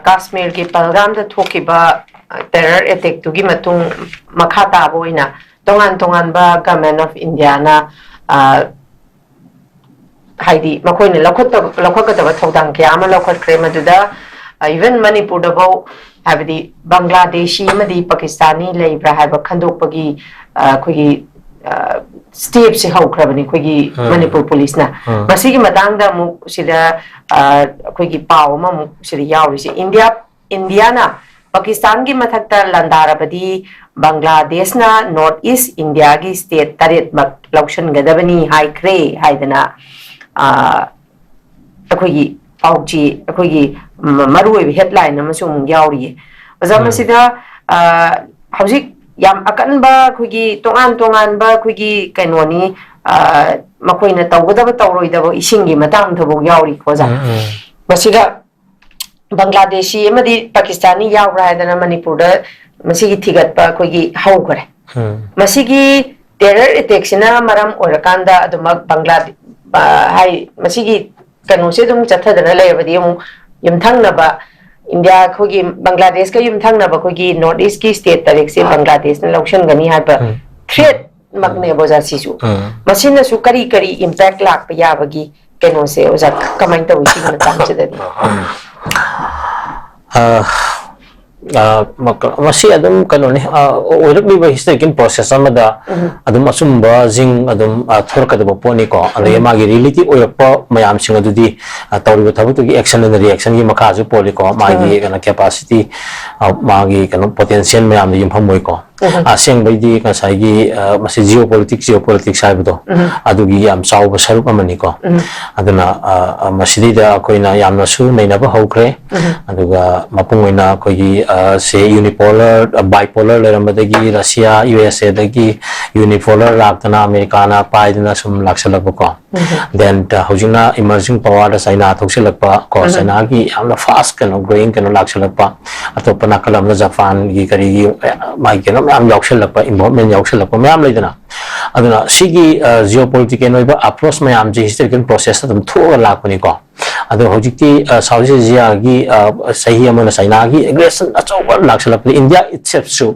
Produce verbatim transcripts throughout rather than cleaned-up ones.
ꯀꯥꯁꯃꯤꯔꯒꯤ ꯄꯜꯒꯥꯝꯗ ꯊꯣꯛꯈꯤꯕ ꯇꯦꯔꯔ ꯑꯦꯇꯦꯛꯇꯨꯒꯤ ꯃꯇꯨꯡ ꯃꯈꯥ ꯇꯥꯕ ꯑꯣꯏꯅ ꯇꯣꯉꯥꯟ ꯇꯣꯉꯥꯟꯕ ꯒꯚꯔꯟꯃꯦꯟ ꯑꯣꯐ ꯏꯟꯗꯤꯌꯥꯅ ꯍꯥꯏꯗꯤ ꯃꯈꯣꯏꯅ ꯂꯧꯈꯠꯀꯗꯕ ꯊꯧꯗꯥꯡ ꯀꯌꯥ ꯑꯃ ꯂꯧꯈꯠꯈ꯭ꯔꯦ꯫ ꯃꯗꯨꯗ ꯏꯚꯟ ꯃꯅꯤꯄꯨꯔꯗꯐꯧ, ꯍꯥꯏꯕꯗꯤ ꯕꯪꯒ꯭ꯂꯥꯗꯦꯁꯤ ꯑꯃꯗꯤ ꯄꯥꯀꯤꯁꯇꯥꯅꯤ ꯂꯩꯕ꯭ꯔꯥ ꯍꯥꯏꯕ ꯈꯟꯗꯣꯛꯄꯒꯤ ꯑꯩꯈꯣꯏꯒꯤ ꯁ꯭ꯇꯦꯞꯁꯦ ꯍꯧꯈ꯭ꯔꯕꯅꯤ ꯑꯩꯈꯣꯏꯒꯤ ꯃꯅꯤꯄꯨꯔ ꯄꯨꯂꯤꯁꯅ꯫ ꯃꯁꯤꯒꯤ ꯃꯇꯥꯡꯗ ꯑꯃꯨꯛ ꯁꯤꯗ ꯑꯩꯈꯣꯏꯒꯤ ꯄꯥꯎ ꯑꯃꯃꯨꯛ ꯁꯤꯗ ꯌꯥꯎꯔꯤꯁꯦ, ꯏꯟꯗꯤꯌꯥ ꯏꯟꯗꯤꯌꯥꯅ ꯄꯥꯀꯤꯁꯇꯥꯟꯒꯤ ꯃꯊꯛꯇ ꯂꯥꯟꯗꯥꯔꯕꯗꯤ ꯕꯪꯒ꯭ꯂꯥꯗꯦꯁꯅ ꯅꯣꯔꯠ ꯏꯁ ꯏꯟꯗꯤꯌꯥꯒꯤ ꯁ꯭ꯇꯦꯠ ꯇꯔꯦꯠꯃꯛ ꯂꯧꯁꯤꯟꯒꯗꯕꯅꯤ ꯍꯥꯏꯈ꯭ꯔꯦ ꯍꯥꯏꯗꯅ ꯑꯩꯈꯣꯏꯒꯤ ꯄꯥꯎꯆꯦ, ꯑꯩꯈꯣꯏꯒꯤ ꯃꯔꯨꯑꯣꯏꯕ ꯍꯦꯗꯂꯥꯏꯟ ꯑꯃꯁꯨ ꯑꯃꯨꯛ ꯌꯥꯎꯔꯤꯌꯦ꯫ ꯑꯣꯖꯥ, ꯃꯁꯤꯗ ꯍꯧꯖꯤꯛ ꯌꯥꯝ ꯑꯀꯟꯕ ꯑꯩꯈꯣꯏꯒꯤ ꯇꯣꯉꯥꯟ ꯇꯣꯉꯥꯟꯕ ꯑꯩꯈꯣꯏꯒꯤ ꯀꯩꯅꯣꯅꯤ, ꯃꯈꯣꯏꯅ ꯇꯧꯒꯗꯕ ꯇꯧꯔꯣꯏꯗꯕ ꯏꯁꯤꯡꯒꯤ ꯃꯇꯥꯡꯗꯐꯥꯎ ꯌꯥꯎꯔꯤꯀꯣ ꯑꯣꯖꯥ꯫ ꯃꯁꯤꯗ ꯕꯪꯒ꯭ꯂꯥꯗꯦꯁꯤ ꯑꯃꯗꯤ ꯄꯥꯀꯤꯁꯇꯥꯅꯤ ꯌꯥꯎꯕ꯭ꯔꯥ ꯍꯥꯏꯗꯅ ꯃꯅꯤꯄꯨꯔꯗ ꯃꯁꯤꯒꯤ ꯊꯤꯒꯠꯄ ꯑꯩꯈꯣꯏꯒꯤ ꯍꯧꯈ꯭ꯔꯦ꯫ ꯃꯁꯤꯒꯤ ꯇꯦꯔꯔ ꯑꯦꯇꯦꯛꯁꯤꯅ ꯃꯔꯝ ꯑꯣꯏꯔꯀꯥꯟꯗ ꯑꯗꯨꯃꯛ ꯕꯪꯒ꯭ꯂꯥꯗꯦ-, ꯍꯥꯏ, ꯃꯁꯤꯒꯤ ꯀꯩꯅꯣꯁꯦ ꯑꯗꯨꯝ ꯆꯠꯊꯗꯅ ꯂꯩꯔꯕꯗꯤ ꯑꯃꯨꯛ ꯌꯨꯝꯊꯪꯅꯕ ꯏꯟꯗꯤꯌꯥ ꯑꯩꯈꯣꯏꯒꯤ ꯕꯪꯒ꯭ꯂꯥꯗꯦꯁꯀ ꯌꯨꯝꯊꯪꯅꯕ ꯑꯩꯈꯣꯏꯒꯤ ꯅꯣꯔꯠ ꯏꯁꯀꯤ ꯁ꯭ꯇꯦꯠ ꯇꯔꯦꯠꯁꯦ ꯕꯪꯒ꯭ꯂꯥꯗꯦꯁꯅ ꯂꯧꯁꯤꯟꯒꯅꯤ ꯍꯥꯏꯕ ꯊ꯭ꯔꯦꯠ ꯃꯛꯅꯦꯕ ꯑꯣꯖꯥ ꯁꯤꯁꯨ꯫ ꯃꯁꯤꯅꯁꯨ ꯀꯔꯤ ꯀꯔꯤ ꯏꯝꯄꯦꯛ ꯂꯥꯛꯄ ꯌꯥꯕꯒꯤ ꯀꯩꯅꯣꯁꯦ ꯑꯣꯖꯥ ꯀꯃꯥꯏꯅ ꯇꯧꯏ ꯁꯤꯒꯤ ꯃꯇꯥꯡꯁꯤꯗꯗꯤ? ꯑ, ꯑ, ꯃ-, ꯃꯁꯤ ꯑꯗꯨꯝ ꯀꯩꯅꯣꯅꯤ, ꯑ, ꯑꯣꯏꯔꯛꯂꯤꯕ ꯍꯤꯁꯇꯣꯔꯤꯀꯦꯜ ꯄ꯭ꯔꯣꯁꯦꯁ ꯑꯃꯗ ꯑꯗꯨꯝ ꯑꯆꯨꯝꯕꯁꯤꯡ ꯑꯗꯨꯝ, ꯑ, ꯊꯣꯛꯂꯛꯀꯗꯕ ꯄꯣꯠꯅꯤꯀꯣ꯫ ꯑꯗꯒꯤ ꯃꯥꯒꯤ ꯔꯤꯌꯦꯂꯤꯇꯤ ꯑꯣꯏꯔꯛꯄ ꯃꯌꯥꯝꯁꯤꯡ ꯑꯗꯨꯗꯤ, ꯑ, ꯇꯧꯔꯤꯕ ꯊꯕꯛꯇꯨꯒꯤ ꯑꯦꯛꯁꯟ ꯑꯦꯟ ꯔꯤꯌꯦꯛꯁꯟꯒꯤ ꯃꯈꯥꯁꯨ ꯄꯣꯜꯂꯤꯀꯣ꯫ ꯃꯥꯒꯤ ꯀꯩꯅꯣ ꯀꯦꯄꯥꯁꯤꯇꯤ, ꯑ, ꯃꯥꯒꯤ ꯀꯩꯅꯣ ꯄꯣꯇꯦꯟꯁꯤꯌꯦꯜ ꯃꯌꯥꯝꯗ ꯌꯨꯝꯐꯝ ꯑꯣꯏꯀꯣ꯫ ꯑꯁꯦꯡꯕꯩꯗꯤ ꯉꯁꯥꯏꯒꯤ, ꯑ, ꯃꯁꯤ ꯖꯤꯑꯣ ꯄꯣꯂꯤꯇꯤꯛꯁ, ꯖꯤꯑꯣ ꯄꯣꯂꯤꯇꯤꯛꯁ ꯍꯥꯏꯕꯗꯣ ꯑꯗꯨꯒꯤ ꯌꯥꯝ ꯆꯥꯎꯕ ꯁꯔꯨꯛ ꯑꯃꯅꯤꯀꯣ꯫ ꯑꯗꯨꯅ, ꯑ, ꯑ, ꯃꯁꯤꯗꯩꯗ ꯑꯩꯈꯣꯏꯅ ꯌꯥꯝꯅꯁꯨ ꯅꯩꯅꯕ ꯍꯧꯈ꯭ꯔꯦ꯫ ꯑꯗꯨꯒ ꯃꯄꯨꯡ ꯑꯣꯏꯅ ꯑꯩꯈꯣꯏꯒꯤ, ꯑ, ꯁꯦ ꯌꯨꯅꯤꯄꯣꯂꯔ, ꯑ, ꯕꯥꯏꯄꯣꯂꯔ ꯂꯩꯔꯝꯕꯗꯒꯤ ꯔꯁꯤꯌꯥ, ꯌꯨ ꯑꯦꯁ ꯑꯦꯗꯒꯤ ꯌꯨꯅꯤꯄꯣꯂꯔ ꯂꯥꯛꯇꯅ ꯑꯃꯦꯔꯤꯀꯥꯅ ꯄꯥꯏꯗꯅ ꯁꯨꯝ ꯂꯥꯛꯁꯜꯂꯛꯄꯀꯣ꯫ ꯗꯦꯟ ꯍꯧꯖꯤꯛꯅ ꯏꯃꯔꯖꯤꯡ ꯄꯋꯥꯔꯗ ꯆꯥꯏꯅꯥ ꯊꯣꯛꯆꯜꯂꯛꯄ ꯀꯣ, ꯆꯥꯏꯅꯥꯒꯤ ꯌꯥꯝꯅ ꯐꯥꯁ ꯀꯩꯅꯣ ꯒ꯭ꯔꯣꯋꯤꯡ ꯀꯩꯅꯣ ꯂꯥꯛꯁꯜꯂꯛꯄ, ꯑꯇꯣꯞꯄ ꯅꯥꯀꯜ ꯑꯃꯗ ꯖꯄꯥꯟꯒꯤ ꯀꯔꯤꯒꯤ ꯃꯥꯒꯤ ꯀꯩꯅꯣ ꯃꯌꯥꯝ ꯌꯥꯎꯁꯜꯂꯛꯄ, ꯏꯟꯚꯣꯜꯞꯃꯦꯟ ꯌꯥꯎꯁꯜꯂꯛꯄ ꯃꯌꯥꯝ ꯂꯩꯗꯅ꯫ ꯑꯗꯨꯅ ꯁꯤꯒꯤ ꯖꯤꯑꯣ ꯄꯣꯂꯤꯇꯤꯀꯦꯜ ꯑꯣꯏꯕ ꯑꯦꯄ꯭ꯔꯣꯆ ꯃꯌꯥꯝꯁꯦ ꯍꯤꯁꯇꯣꯔꯤꯀꯦꯜ ꯄ꯭ꯔꯣꯁꯦꯁꯇ ꯑꯗꯨꯝ ꯊꯣꯛꯑꯒ ꯂꯥꯛꯄꯅꯤꯀꯣ꯫ ꯑꯗꯣ ꯍꯧꯖꯤꯛꯇꯤ ꯁꯥꯎꯠ ꯏꯁ ꯑꯦꯁꯤꯌꯥꯒꯤ ꯆꯍꯤ ꯑꯃꯅ ꯆꯥꯏꯅꯥꯒꯤ ꯑꯦꯒ꯭ꯔꯦꯁꯟ ꯑꯆꯧꯕ ꯂꯥꯛꯁꯜꯂꯛꯄꯗ ꯏꯟꯗꯤꯌꯥ ꯏꯠꯁꯦꯜꯐꯁꯨ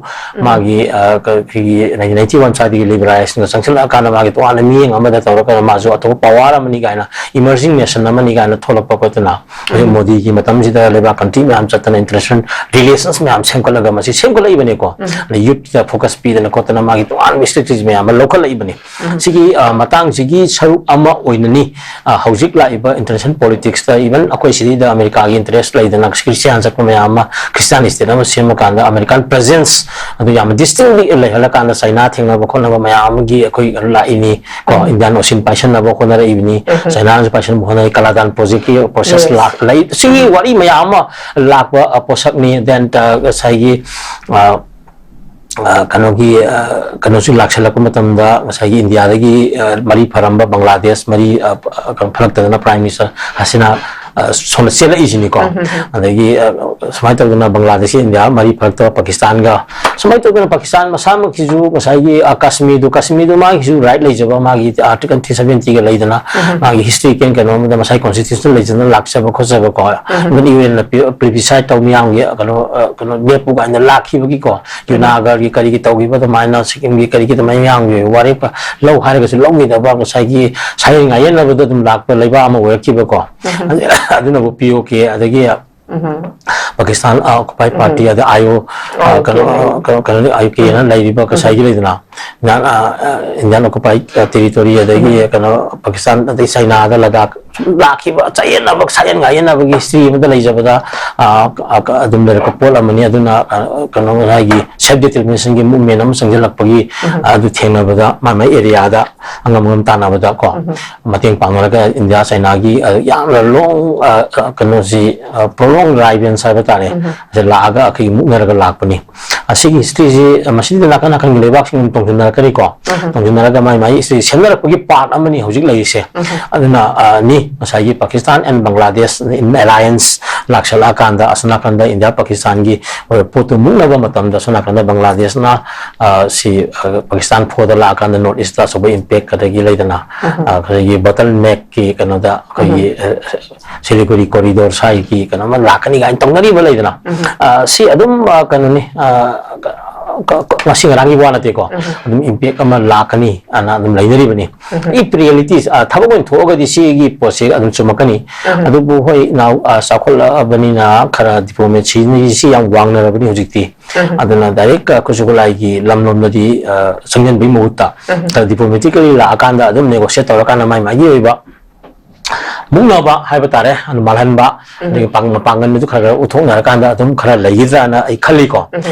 ꯃꯥꯒꯤ ꯑꯩꯈꯣꯏꯒꯤ ꯅꯥꯏꯟꯇꯤꯟ ꯅꯥꯏꯟꯇꯤ ꯋꯥꯟ ꯁ꯭ꯋꯥꯏꯗꯒꯤ ꯂꯤꯕꯔꯥꯏꯖꯦꯁꯟꯒ ꯆꯪꯁꯤꯜꯂꯛꯑꯀꯥꯟꯗ ꯃꯥꯒꯤ ꯇꯣꯉꯥꯟꯅ ꯃꯤꯠꯌꯦꯡ ꯑꯃꯗ ꯇꯧꯔꯒ ꯃꯥꯁꯨ ꯑꯇꯣꯞꯄ ꯄꯋꯥꯔ ꯑꯃꯅꯤ ꯀꯥꯏꯅ, ꯏꯃꯔꯖꯤꯡ ꯅꯦꯁꯟ ꯑꯃꯅꯤ ꯀꯥꯏꯅ ꯊꯣꯛꯂꯛꯄ ꯈꯣꯠꯇꯅ, ꯍꯧꯖꯤꯛ ꯃꯣꯗꯤꯒꯤ ꯃꯇꯝꯁꯤꯗ ꯂꯩꯕꯥꯛ ꯀꯟꯇ꯭ꯔꯤ ꯃꯌꯥꯝ ꯆꯠꯇꯅ ꯏꯟꯇꯔꯅꯦꯁꯅꯦꯜ ꯔꯤꯂꯦꯁꯟꯁ ꯃꯌꯥꯝ ꯁꯦꯝꯒꯠꯂꯒ ꯃꯁꯤ ꯁꯦꯝꯒꯠꯂꯛꯏꯕꯅꯤꯀꯣ꯫ ꯑꯗꯩ ꯌꯨꯠꯇ ꯐꯣꯀꯁ ꯄꯤꯗꯅ ꯈꯣꯠꯇꯅ ꯃꯥꯒꯤ ꯇꯣꯉꯥꯟꯕ ꯏꯁꯇ꯭ꯔꯦꯇꯦꯖꯤ ꯃꯌꯥꯝ ꯑꯃ ꯂꯧꯈꯠꯂꯛꯏꯕꯅꯤ꯫ ꯁꯤꯒꯤ ꯃꯇꯥꯡꯁꯤꯒꯤ ꯁꯔꯨꯛ ꯑꯃ ꯑꯣꯏꯅꯅꯤ ꯍꯧꯖꯤꯛ ꯂꯥꯛꯏꯕ ꯏꯟꯇꯔꯅꯦꯁꯅꯦꯜ ꯄꯣꯂꯤꯇꯤꯛꯁꯇ, ꯏꯚꯟ ꯑꯩꯈꯣꯏ ꯁꯤꯗꯩꯗ ꯑꯃꯦꯔꯤꯀꯥꯒꯤ ꯏꯟꯇꯔꯦꯁ ꯂꯩꯗꯅ ꯈ꯭ꯔꯤꯁꯇꯤꯌꯥꯟ ꯆꯠꯄ ꯃꯌꯥꯝ ꯑꯃ, ꯈ꯭ꯔꯤꯁꯇꯤꯌꯥꯟ ꯏꯁꯇꯦꯠ ꯑꯃ ꯁꯦꯝꯃꯀꯥꯟꯗ ꯑꯃꯦꯔꯤꯀꯥꯟ ꯄ꯭ꯔꯦꯖꯦꯟꯁ ꯑꯗꯨ ꯌꯥꯝꯅ ꯗꯤꯁꯇꯤꯡꯂꯤ ꯂꯩꯍꯜꯂꯀꯥꯟꯗ ꯆꯥꯏꯅꯥ ꯊꯦꯡꯅꯕ ꯈꯣꯠꯅꯕ ꯃꯌꯥꯝ ꯑꯃꯒꯤ ꯑꯩꯈꯣꯏ ꯂꯥꯛꯏꯅꯤ ꯀꯣ꯫ ꯏꯟꯗꯤꯌꯥꯟ ꯑꯣꯁꯤꯟ ꯄꯥꯏꯁꯟꯅꯕ ꯍꯣꯠꯅꯔꯛꯏꯕꯅꯤ, ꯆꯥꯏꯅꯥꯅꯁꯨ ꯄꯥꯏꯁꯟꯅꯕ ꯍꯣꯠꯅꯔꯛꯏ, ꯀꯂꯥꯗꯥꯟ ꯄ꯭ꯔꯣꯖꯦꯛꯀꯤ ꯄ꯭ꯔꯣꯁꯦꯁ ꯂꯥꯛ ꯂꯩ꯫ ꯁꯤꯒꯤ ꯋꯥꯔꯤ ꯃꯌꯥꯝ ꯑꯃ ꯂꯥꯛꯄ ꯄꯣꯠꯁꯛꯅꯤ꯫ ꯗꯦꯟ ꯉꯁꯥꯏꯒꯤ ꯀꯩꯅꯣꯒꯤ ꯀꯩꯅꯣꯁꯨ ꯂꯥꯛꯁꯜꯂꯛꯄ ꯃꯇꯝꯗ ꯉꯁꯥꯏꯒꯤ ꯏꯟꯗꯤꯌꯥꯗꯒꯤ ꯃꯔꯤ ꯐꯔꯝꯕ ꯕꯪꯒ꯭ꯂꯥꯗꯦꯁ ꯃꯔꯤ ꯐꯔꯛꯇꯗꯅ ꯄ꯭ꯔꯥꯏꯝ ꯃꯤꯅꯤꯁꯇꯔ ꯍꯁꯤꯅꯥ ꯁꯣꯝꯗ ꯆꯦꯜꯂꯛꯏꯁꯤꯅꯤꯀꯣ꯫ ꯑꯗꯒꯤ ꯁꯨꯃꯥꯏꯅ ꯇꯧꯗꯅ ꯕꯪꯒ꯭ꯂꯥꯗꯦꯁꯀꯤ ꯏꯟꯗꯤꯌꯥ ꯃꯔꯤ ꯐꯔꯛꯇꯕ, ꯄꯥꯀꯤꯁꯇꯥꯟꯒ ꯁꯨꯃꯥꯏꯅ ꯇꯧꯗꯅ ꯄꯥꯀꯤꯁꯇꯥꯟ ꯃꯁꯥꯃꯛꯁꯤꯁꯨ ꯉꯁꯥꯏꯒꯤ ꯀꯥꯁꯃꯤꯔꯗꯨ, ꯀꯥꯁꯃꯤꯔꯗꯨ ꯃꯥꯒꯤꯁꯨ ꯔꯥꯏꯠ ꯂꯩꯖꯕ, ꯃꯥꯒꯤ ꯑꯥꯔꯇꯤꯀꯜ ꯊ꯭ꯔꯤ ꯁꯕꯦꯟꯇꯤꯒ ꯂꯩꯗꯅ ꯃꯥꯒꯤ ꯍꯤꯁꯇ꯭ꯔꯤꯀꯦꯜ ꯀꯩꯅꯣ ꯑꯃꯗ ꯃꯁꯥꯒꯤ ꯀꯣꯟꯁꯇꯤꯇ꯭ꯌꯨꯁꯟ ꯂꯩꯖꯅ ꯂꯥꯛꯆꯕ ꯈꯣꯠꯆꯕꯀꯣ꯫ ꯑꯗꯨꯅ ꯌꯨ ꯑꯦꯟꯅ ꯄ꯭ꯂꯤꯕꯤꯁꯥꯏꯠ ꯇꯧ ꯃꯤꯌꯥꯝꯒꯤ ꯀꯩꯅꯣ ꯀꯩꯅꯣ ꯂꯦꯞꯄꯨ ꯀꯥꯏꯅ ꯂꯥꯛꯈꯤꯕꯒꯤꯀꯣ꯫ ꯌꯨꯅꯥꯒꯔꯒꯤ ꯀꯔꯤꯒꯤ ꯇꯧꯈꯤꯕ ꯑꯗꯨꯃꯥꯏꯅ, ꯁꯤꯛꯀꯤꯝꯒꯤ ꯀꯔꯤꯒꯤ ꯑꯗꯨꯃꯥꯏꯅ ꯃꯌꯥꯝꯒꯤ ꯋꯥꯔꯦꯞ ꯂꯧ ꯍꯥꯏꯔꯒꯁꯨ ꯂꯧꯈꯤꯗꯕ, ꯉꯁꯥꯏꯒꯤ ꯁꯥꯌꯦꯟ ꯉꯥꯌꯦꯟꯅꯕꯗ ꯑꯗꯨꯝ ꯂꯥꯛꯄ ꯂꯩꯕꯥꯛ ꯑꯃ ꯑꯣꯏꯔꯛꯈꯤꯕꯀꯣ꯫ ꯑꯗꯨꯅꯕꯨ ꯄꯤ ꯑꯣ ꯀꯦ ꯑꯗꯒꯤ ꯄꯥꯀꯤꯁꯇꯥꯟ ꯑꯣꯀꯨꯄꯥꯏ ꯄꯥꯔꯇꯤ, ꯑꯗ ꯑꯥꯏ ꯑꯣ, ꯀꯩꯅꯣ, ꯀꯩꯅꯣ, ꯀꯩꯅꯣ, ꯑꯥꯏ ꯑꯣ ꯀꯦꯅ ꯂꯩꯔꯤꯕ ꯉꯁꯥꯏꯒꯤ ꯂꯩꯗꯅ, ꯏꯟꯗꯤꯌꯥꯟ, ꯏꯟꯗꯤꯌꯥꯟ ꯑꯣꯀꯨꯄꯥꯏ ꯇꯦꯔꯤꯇꯣꯔꯤ, ꯑꯗꯒꯤ ꯀꯩꯅꯣ, ꯄꯥꯀꯤꯁꯇꯥꯟ, ꯑꯗꯩ ꯆꯥꯏꯅꯥꯗ ꯂꯗꯥꯈ ꯁꯨꯝ ꯂꯥꯛꯈꯤꯕ ꯆꯌꯦꯠꯅꯕ, ꯁꯥꯌꯦꯟ ꯉꯥꯌꯦꯟꯅꯕꯒꯤ ꯍꯤꯁꯇ꯭ꯔꯤ ꯑꯃꯗ ꯂꯩꯖꯕꯗ, ꯑꯗꯨꯝ ꯂꯩꯔꯛꯄ ꯄꯣꯠ ꯑꯃꯅꯤ꯫ ꯑꯗꯨꯅ ꯀꯩꯅꯣ, ꯉꯁꯥꯏꯒꯤ ꯁꯦꯜꯐ ꯗꯤꯇꯔꯃꯤꯅꯦꯁꯟꯒꯤ ꯃꯨꯞꯃꯦꯟ ꯑꯃ ꯆꯪꯁꯤꯜꯂꯛꯄꯒꯤ, ꯑꯗꯨ ꯊꯦꯡꯅꯕꯗ ꯃꯥꯏ ꯃꯥꯏ ꯑꯦꯔꯤꯌꯥꯗ ꯑꯉꯝ ꯑꯉꯝ ꯇꯥꯟꯅꯕꯗ ꯀꯣ, ꯃꯇꯦꯡ ꯄꯥꯡꯅꯔꯒ ꯏꯟꯗꯤꯌꯥ ꯆꯥꯏꯅꯥꯒꯤ, ꯑ, ꯌꯥꯝꯅ ꯂꯣꯡ, ꯑ, ꯑ, ꯀꯩꯅꯣꯁꯤ, ꯑ, ꯄ꯭ꯔꯣꯂꯣꯡ ꯔꯥꯏꯕꯦꯟꯁ ꯍꯥꯏꯕ ꯇꯥꯔꯦ꯫ ꯑꯁꯤ ꯂꯥꯛꯑꯒ ꯑꯩꯈꯣꯏꯒꯤ ꯃꯨꯛꯅꯔꯒ ꯂꯥꯛꯄꯅꯤ꯫ ꯑꯁꯤꯒꯤ ꯍꯤꯁꯇ꯭ꯔꯤꯁꯤ, ꯑ, ꯃꯁꯤꯗ ꯅꯥꯀꯟ ꯅꯥꯀꯟꯒꯤ ꯂꯩꯕꯥꯛꯁꯤꯡ ꯑꯗꯨꯝ ꯇꯣꯡꯁꯤꯟꯅꯔꯛꯀꯅꯤꯀꯣ꯫ ꯇꯣꯡꯁꯤꯟꯅꯔꯒ ꯃꯥꯏ ꯃꯥꯏ ꯍꯤꯁꯇ꯭ꯔꯤ ꯁꯦꯝꯅꯔꯛꯄꯒꯤ ꯄꯥꯔꯠ ꯑꯃꯅꯤ ꯍꯧꯖꯤꯛ ꯂꯩꯔꯤꯁꯦ꯫ ꯑꯗꯨꯅ, ꯑ, ꯅꯤ, ꯉꯁꯥꯏꯒꯤ Pakistan and Bangladesh in alliance ꯂꯥꯛꯁꯜꯂꯛꯑꯀꯥꯟꯗ, ꯑꯁꯣꯝ ꯅꯥꯀꯟꯗ ꯏꯟꯗꯤꯌꯥ ꯄꯥꯀꯤꯁꯇꯥꯟꯒꯤ ꯑꯣꯏꯕ ꯄꯣꯠꯇꯨ ꯃꯨꯛꯅꯕ ꯃꯇꯝꯗ, ꯑꯁꯣꯝ ꯅꯥꯀꯟꯗ ꯕꯪꯒ꯭ꯂꯥꯗꯦꯁꯅ, ꯑ, ꯁꯤ, ꯑ, ꯄꯥꯀꯤꯁꯇꯥꯟ ꯐꯣꯔꯗ ꯂꯥꯛꯑꯀꯥꯟꯗ North East ꯑꯁꯣꯛꯄ impact, ꯑꯗꯒꯤ ꯂꯩꯗꯅ, ꯑ, ꯑꯩꯈꯣꯏꯒꯤ bottleneck ꯀꯤ ꯀꯩꯅꯣꯗ, ꯑꯩꯈꯣꯏꯒꯤ, ꯑ, Siliguri corridor ꯁ꯭ꯋꯥꯏꯒꯤ ꯀꯩꯅꯣꯝꯃ ꯂꯥꯛꯀꯅꯤ ꯀꯥꯏꯅ ꯇꯧꯅꯔꯤꯕ ꯂꯩꯗꯅ꯫ ꯑ, ꯁꯤ ꯑꯗꯨꯝ, ꯑ, ꯀꯩꯅꯣꯅꯤ, ꯑ, ꯉꯁꯤ ꯉꯔꯥꯡꯒꯤ ꯋꯥ ꯅꯠꯇꯦꯀꯣ꯫ ꯑꯗꯨꯝ impact ꯑꯃ ꯂꯥꯛꯀꯅꯤ ꯑꯅ ꯑꯗꯨꯝ ꯂꯩꯅꯔꯤꯕꯅꯤ꯫ If realities, ꯑ, ꯊꯕꯛ ꯑꯣꯏꯅ ꯊꯣꯛꯑꯒꯗꯤ ꯁꯤꯒꯤ ꯄꯣꯠꯁꯦ ꯑꯗꯨꯝ ꯆꯨꯝꯃꯛꯀꯅꯤ꯫ ꯑꯗꯨꯕꯨ ꯍꯣꯏ, ꯅꯥꯎ, ꯑ, ꯆꯥꯎꯈꯠꯂꯛꯑꯕꯅꯤꯅ ꯈꯔ diplomacy ꯁꯤ ꯌꯥꯝ ꯋꯥꯡꯅꯔꯕꯅꯤ ꯍꯧꯖꯤꯛꯇꯤ꯫ ꯑꯗꯨꯅ direct, ꯑ, ꯈꯨꯠꯁꯨ ꯈꯨꯠꯂꯥꯏꯒꯤ ꯂꯝꯂꯣꯝꯗꯗꯤ, ꯑ, ꯆꯪꯁꯤꯟꯕꯒꯤ ꯃꯍꯨꯠꯇ, ꯈꯔ diplomatically ꯂꯥꯛꯑꯀꯥꯟꯗ ꯑꯗꯨꯝ negotiate ꯇꯧꯔꯀꯥꯟꯗ ꯃꯥꯏ ꯃꯥꯏꯒꯤ ꯑꯣꯏꯕ ꯃꯨꯛꯅꯕ ꯍꯥꯏꯕ ꯇꯥꯔꯦ, ꯑꯗꯨ ꯃꯥꯜꯍꯟꯕ, ꯑꯗꯒꯤ ꯄꯥꯡ-, ꯃꯄꯥꯡꯒꯜꯗꯨ ꯈꯔ ꯈꯔ ꯎꯠꯊꯣꯛꯅꯔꯀꯥꯟꯗ ꯑꯗꯨꯝ ꯈꯔ ꯂꯩꯒꯗ꯭ꯔꯥꯅ ꯑꯩ ꯈꯜꯂꯤꯀꯣ꯫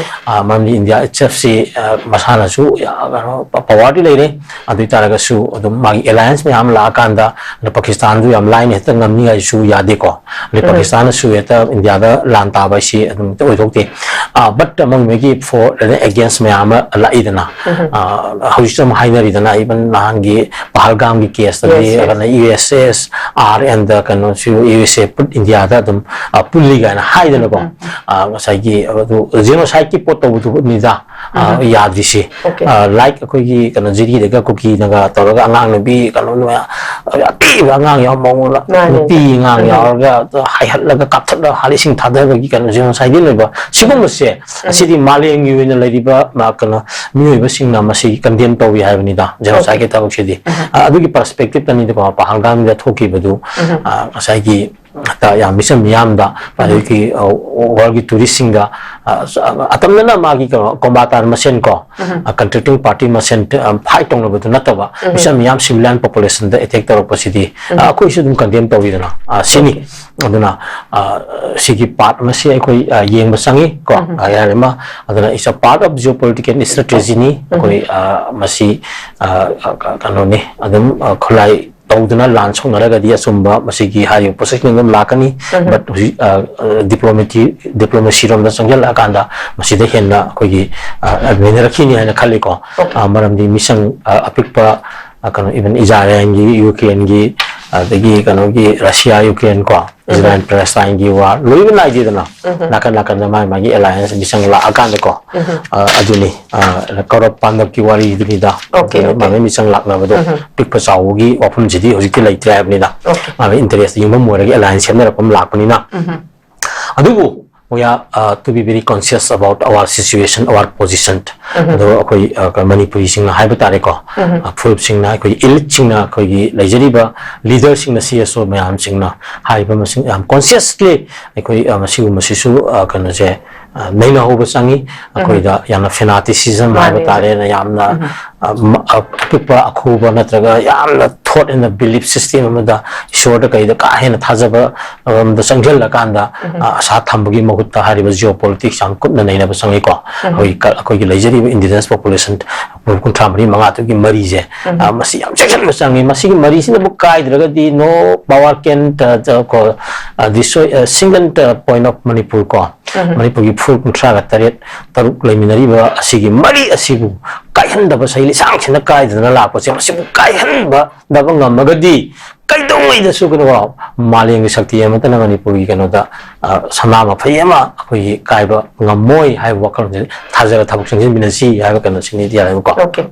ꯑ, ꯃꯔꯝꯗꯤ ꯏꯟꯗꯤꯌꯥ itself ꯁꯤ, ꯑ, ꯃꯁꯥꯅꯁꯨ ꯌꯥ-, ꯀꯩꯅꯣ, power ꯗꯤ ꯂꯩꯔꯦ꯫ ꯑꯗꯨ ꯑꯣꯏ ꯇꯥꯔꯒꯁꯨ ꯑꯗꯨꯝ ꯃꯥꯒꯤ alliance ꯃꯌꯥꯝ ꯂꯥꯛꯑꯀꯥꯟꯗ, ꯑꯗ ꯄꯥꯀꯤꯁꯇꯥꯟꯗꯨ ꯌꯥꯝ ꯂꯥꯏꯅ ꯍꯦꯛꯇ ꯉꯝꯅꯤꯡꯉꯥꯏꯁꯨ ꯌꯥꯗꯦꯀꯣ꯫ ꯑꯗꯩ ꯄꯥꯀꯤꯁꯇꯥꯟꯅꯁꯨ ꯍꯦꯛꯇ ꯏꯟꯗꯤꯌꯥꯗ ꯂꯥꯟ ꯇꯥꯕ ꯍꯥꯏꯁꯤ ꯑꯗꯨꯝ ꯍꯦꯛꯇ ꯑꯣꯏꯊꯣꯛꯇꯦ꯫ ꯑ, but ꯃꯣꯏ ꯃꯣꯏꯒꯤ for and against ꯃꯌꯥꯝ ꯑꯃ ꯂꯥꯛꯏꯗꯅ꯫ ꯑ, ꯍꯧꯖꯤꯛꯁꯨ ꯑꯗꯨꯝ ꯍꯥꯏꯅꯔꯤꯗꯅ, even ꯅꯍꯥꯟꯒꯤ ꯄꯍꯜꯒꯥꯝꯒꯤ case ꯇꯗꯤ, yes, yes, ꯑꯗꯨꯅ USSR and the ꯀꯩꯅꯣꯁꯨ, USA put ꯏꯟꯗꯤꯌꯥꯗ ꯑꯗꯨꯝ, ꯑ, ꯄꯨꯜꯂꯤ ꯀꯥꯏꯅ ꯍꯥꯏꯗꯅꯀꯣ꯫ ꯑ, ꯉꯁꯥꯏꯒꯤ ꯑꯗꯨ genocide ꯀꯤ ꯄꯣꯠ ꯇꯧꯕꯗꯨꯅꯤꯗ, ꯑ, ꯌꯥꯗ꯭ꯔꯤꯁꯤ꯫ Okay. ꯑ, like ꯑꯩꯈꯣꯏꯒꯤ ꯀꯩꯅꯣ ꯖꯤꯔꯤꯗꯒ ꯀꯨꯀꯤꯅꯒ ꯇꯧꯔꯒ ꯑꯉꯥꯡ ꯅꯨꯄꯤ ꯀꯩꯅꯣ ꯅꯨ-, ꯑꯇꯦꯛꯕ ꯑꯉꯥꯡ ꯌꯥꯎꯕ ꯃꯑꯣꯡꯗ, ꯃꯥꯅꯦ꯫ ꯅꯨꯄꯤ ꯑꯉꯥꯡ ꯌꯥꯎꯔꯒ ꯍꯥꯏꯍꯠꯂꯒ ꯀꯥꯞꯊꯠꯂꯒ ꯍꯥꯠ ꯏꯁꯤꯡ ꯊꯥꯗꯕꯒꯤ ꯀꯩꯅꯣ genocide ꯒꯤ ꯂꯩꯕ ꯁꯤꯒꯨꯝꯕꯁꯦ, ꯑꯁꯤꯗꯤ ꯃꯥꯂꯦꯝꯒꯤ ꯑꯣꯏꯅ ꯂꯩꯔꯤꯕ, ꯃꯥ, ꯀꯩꯅꯣ, ꯃꯤꯑꯣꯏꯕꯁꯤꯡꯅ ꯃꯁꯤ condemn ꯇꯧꯏ ꯍꯥꯏꯕꯅꯤꯗ, genocide ꯒꯤ ꯊꯕꯛꯁꯤꯗꯤ꯫ ꯑ, ꯑꯗꯨꯒꯤ perspective ꯇꯅꯤꯗꯀꯣ, ꯄꯍꯜꯒꯥꯝꯗ ꯊꯣꯛꯈꯤꯕꯗꯨ, ꯑ, ꯉꯁꯥꯏꯒꯤ ꯍꯦꯛꯇ ꯌꯥꯝ ꯃꯤꯆꯝ ꯃꯤꯌꯥꯝꯗ, ꯑꯗꯒꯤ, ꯑ, world ꯒꯤ tourist ꯁꯤꯡꯗ, ꯑ, ꯑꯇꯝꯅꯅ ꯃꯥꯒꯤ ꯀꯩꯅꯣ, combatant ꯃꯁꯦꯟ ꯀꯣ, ꯑ, contracting party ꯃꯁꯦꯟ, ꯑ, fight ꯇꯧꯅꯕꯗꯨ ꯅꯠꯇꯕ, ꯃꯤꯆꯝ ꯃꯤꯌꯥꯝ civilian population ꯗ attack ꯇꯧꯔꯛꯄꯁꯤꯗꯤ, ꯑ, ꯑꯩꯈꯣꯏꯁꯨ ꯑꯗꯨꯝ condemn ꯇꯧꯋꯤꯗꯅ, ꯑ, ꯁꯤꯅꯤ꯫ ꯑꯗꯨꯅ, ꯑ, ꯁꯤꯒꯤ part ꯑꯃꯁꯤ ꯑꯩꯈꯣꯏ, ꯑ, ꯌꯦꯡꯕ ꯆꯪꯉꯤ ꯀꯣ, ꯑ, ꯌꯥꯔꯦ ꯑꯃ꯫ ꯑꯗꯨꯅ it's a part of geopolitical strategy ꯅꯤ꯫ ꯑꯩꯈꯣꯏ, ꯑ, ꯃꯁꯤ, ꯑ, ꯑ, ꯀꯩꯅꯣꯅꯤ, ꯑꯗꯨꯝ, ꯑ, ꯈꯨꯠꯂꯥꯏ ꯇꯧꯗꯨꯅ ꯂꯥꯟ ꯁꯣꯛꯅꯔꯒꯗꯤ ꯑꯆꯨꯝꯕ ꯃꯁꯤꯒꯤ ꯍꯥꯏꯔꯤꯕ position ꯑꯗꯨꯝ ꯂꯥꯛꯀꯅꯤ꯫ But ꯍꯧꯖꯤꯛ, ꯑ, ꯑ, diplomacy, diplomacy ꯔꯣꯝꯗ ꯆꯪꯁꯤꯜꯂꯛꯑꯀꯥꯟꯗ ꯃꯁꯤꯗ ꯍꯦꯟꯅ ꯑꯩꯈꯣꯏꯒꯤ, ꯑ, ꯅꯩꯅꯔꯛꯈꯤꯅꯤ ꯍꯥꯏꯅ ꯈꯜꯂꯤꯀꯣ꯫ ꯑ, ꯃꯔꯝꯗꯤ ꯃꯤꯁꯪ, ꯑ, ꯑꯄꯤꯛꯄ, ꯑ, ꯀꯩꯅꯣ, even ꯏꯖꯔꯥꯏꯜꯒꯤ, ꯌꯨꯀ꯭ꯔꯦꯟꯒꯤ, ꯑꯗꯒꯤ ꯀꯩꯅꯣꯒꯤ ꯔꯁꯤꯌꯥ ꯌꯨꯀ꯭ꯔꯦꯟ ꯀꯣ, ꯏꯖꯔꯥꯏꯜ ꯄꯦꯂꯦꯁꯇꯥꯏꯟꯒꯤ ꯋꯥꯔ ꯂꯣꯏꯕ ꯅꯥꯏꯗꯦꯗꯅ, ꯅꯥꯀꯟ ꯅꯥꯀꯟꯗ ꯃꯥꯒꯤ ꯃꯥꯒꯤ ꯑꯦꯂꯥꯏꯌꯦꯟꯁ ꯃꯤꯆꯪ ꯂꯥꯛꯑꯀꯥꯟꯗꯀꯣ, ꯑ, ꯑꯗꯨꯅꯤ, ꯑ, ꯀꯧꯔꯞ ꯄꯥꯟꯗꯞꯀꯤ ꯋꯥꯔꯤꯗꯨꯅꯤꯗ꯫ Okay, okay. ꯃꯥꯒꯤ ꯃꯤꯆꯪ ꯂꯥꯛꯅꯕꯗꯣ, ꯄꯤꯛꯄ ꯆꯥꯎꯕꯒꯤ ꯋꯥꯐꯝꯁꯤꯗꯤ ꯍꯧꯖꯤꯛꯇꯤ ꯂꯩꯇ꯭ꯔꯦ ꯍꯥꯏꯕꯅꯤꯗ꯫ Okay. ꯃꯥꯒꯤ ꯏꯟꯇꯔꯦꯁꯇ ꯌꯨꯝꯐꯝ ꯑꯣꯏꯔꯒ ꯑꯦꯂꯥꯏꯌꯦꯟꯁ ꯁꯦꯝꯅꯔꯛꯄ ꯑꯃ ꯂꯥꯛꯄꯅꯤꯅ꯫ ꯑꯗꯨꯕꯨ we are, uh, to be very conscious about our situation, our position. ꯑꯗꯣ ꯑꯩꯈꯣꯏ, ꯑ, ꯀ-, ꯃꯅꯤꯄꯨꯔꯤꯁꯤꯡꯅ ꯍꯥꯏꯕ ꯇꯥꯔꯦꯀꯣ, ꯑ, ꯐꯨꯔꯨꯞꯁꯤꯡꯅ, ꯑꯩꯈꯣꯏꯒꯤ ꯏꯂꯤꯠꯁꯤꯡꯅ, ꯑꯩꯈꯣꯏꯒꯤ ꯂꯩꯖꯔꯤꯕ ꯂꯤꯗꯔꯁꯤꯡꯅ, ꯁꯤ ꯑꯦꯁ ꯑꯣ ꯃꯌꯥꯝꯁꯤꯡꯅ ꯍꯥꯏꯔꯤꯕ ꯃꯁꯤꯡ ꯌꯥꯝ ꯀꯣꯟꯁꯤꯌꯁꯂꯤ ꯑꯩꯈꯣꯏ, ꯑ, ꯃꯁꯤꯒꯨꯝꯕꯁꯤꯁꯨ, ꯑ, ꯀꯩꯅꯣꯁꯦ, ꯑ, ꯅꯩꯅꯍꯧꯕ ꯆꯪꯉꯤ꯫ ꯑꯩꯈꯣꯏꯗ ꯌꯥꯝꯅ ꯐꯦꯅꯥꯇꯤꯁꯤꯖꯝ ꯍꯥꯏꯕ ꯃꯥꯅꯦ꯫ ꯇꯥꯔꯦꯅ ꯌꯥꯝꯅ, ꯑ, ꯃ-, ꯑ, ꯑꯄꯤꯛꯄ ꯑꯈꯨꯕ ꯅꯠꯇ꯭ꯔꯒ ꯌꯥꯝꯅ thought and belief system ꯑꯃꯗ, ꯏꯁꯣꯔꯗ ꯀꯩꯗ ꯀꯥ ꯍꯦꯟꯅ ꯊꯥꯖꯕ ꯑꯃꯗ ꯆꯪꯁꯤꯜꯂꯀꯥꯟꯗ, ꯑ, ꯑꯁꯥ ꯊꯝꯕꯒꯤ ꯃꯍꯨꯠꯇ ꯍꯥꯏꯔꯤꯕ ꯖꯤꯑꯣ ꯄꯣꯂꯤꯇꯤꯛꯁ ꯌꯥꯝ ꯀꯨꯞꯅ ꯅꯩꯅꯕ ꯆꯪꯉꯤꯀꯣ꯫ ꯑꯩꯈꯣꯏꯒꯤ ꯀ-, ꯑꯩꯈꯣꯏꯒꯤ ꯂꯩꯖꯔꯤꯕ ꯏꯟꯗꯤꯖꯤꯅꯁ ꯄꯣꯄꯨꯂꯦꯁꯟ ꯀꯨꯟꯊ꯭ꯔꯥ ꯃꯔꯤ ꯃꯉꯥ ꯇꯔꯨꯛꯀꯤ ꯃꯔꯤꯁꯦ, ꯑ, ꯃꯁꯤ ꯌꯥꯝ ꯆꯦꯛꯁꯤꯟꯕ ꯆꯪꯉꯤ꯫ ꯃꯁꯤꯒꯤ ꯃꯔꯤꯁꯤꯅꯕꯨ ꯀꯥꯏꯗ꯭ꯔꯒꯗꯤ no power can, ꯑ, ꯀꯣ, ꯑ, destroy, ꯑ, single, ꯑ, point of Manipur ꯀꯣ꯫ ꯃꯅꯤꯄꯨꯔꯒꯤ ꯐꯨꯔꯨꯞ ꯀꯨꯟꯊ꯭ꯔꯥꯒ ꯇꯔꯦꯠ, ꯇꯔꯨꯛ ꯂꯩꯃꯤꯟꯅꯔꯤꯕ ꯑꯁꯤꯒꯤ ꯃꯔꯤ ꯑꯁꯤꯕꯨ ꯀꯥꯏꯍꯟꯗꯕ, ꯁꯩ ꯂꯤꯁꯥꯡꯁꯤꯟꯅ ꯀꯥꯏꯗꯅ ꯂꯥꯛꯄꯁꯦ, ꯃꯁꯤꯕꯨ ꯀꯥꯏꯍꯟꯕꯗꯕ ꯉꯝꯃꯒꯗꯤ ꯀꯩꯗꯧꯉꯩꯗꯁꯨ ꯀꯩꯅꯣ, ꯃꯥꯂꯦꯝꯒꯤ ꯁꯛꯇꯤ ꯑꯃꯠꯇꯅ ꯃꯅꯤꯄꯨꯔꯒꯤ ꯀꯩꯅꯣꯗ, ꯑ, ꯁꯅꯥ ꯃꯐꯩ ꯑꯃ ꯑꯩꯈꯣꯏꯒꯤ ꯀꯥꯏꯕ ꯉꯝꯃꯣꯏ ꯍꯥꯏꯕ ꯋꯥꯈꯜꯂꯣꯟꯁꯦ ꯊꯥꯖꯔ ꯊꯕꯛ ꯆꯪꯁꯤꯟꯃꯤꯟꯅꯁꯤ ꯍꯥꯏꯕ ꯀꯩꯅꯣꯁꯤꯅꯤꯗꯤ ꯌꯥꯔꯦꯕꯀꯣ꯫ Okay.